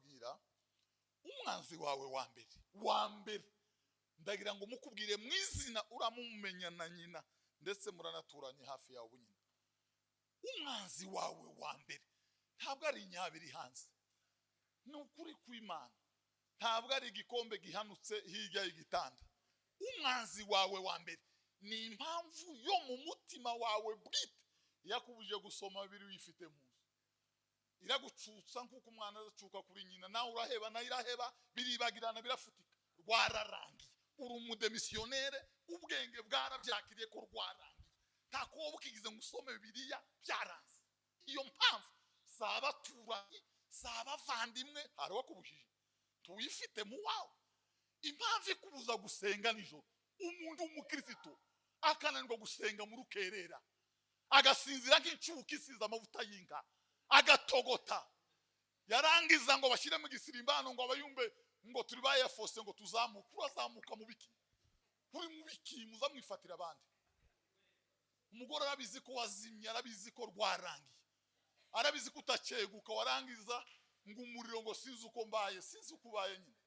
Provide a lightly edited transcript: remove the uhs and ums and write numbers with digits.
Kubabwira umwanzi wawe wa mbere, wa mbere, ndagira ngo mukubwire mu izina, uramumenya na nyina, ndetse muranaturanye hafi yawe nyine. Umwanzi wawe wa mbere ntabwo ari inyabiri hanze, ni ukuri kw'Imana, ntabwo ari igikombe gihanutse hirya y'igitanda. Umwanzi wawe wa mbere ni impamvu yo mu mutima wawe bwite yakubujije gusoma Bibiliya uyifite mu nzu. Iragucutsa nk'uko umwana azacuka kuri nyina. Nawe uraheba, nayo iraheba, biribagirana, birafutika, rwararangiye. Uri umudémissionnaire, ubwenge bwarabyakiriye ko rwarangiye. Nta kuba bukigize ngo usome Bibiliya, byaranze. Iyo mpamvu si abaturanyi, si abavandimwe, hari uwakubujije, tuyifite mu wawe. Impamvu ikubuza gusenga nijoro, umuntu w'umukristo akananirwa gusenga mu rukerera, agasinzira nk'incuki isize amavuta y'inka, agatogota, yarangiza ngo bashyiremo igisirimbano, ngo abayumbe ngo turi bayafose, ngo tuzamuke. Urazamuka mu biki? Uri mu biki? Muza mwifatira abandi. Umugore arabizi ko wazimye, arabizi ko rwarangiye, arabizi ko utakeguka. Warangiza ngo umuriro, ngo sinzi uko mbaye, sinzi uko ubaye nyine.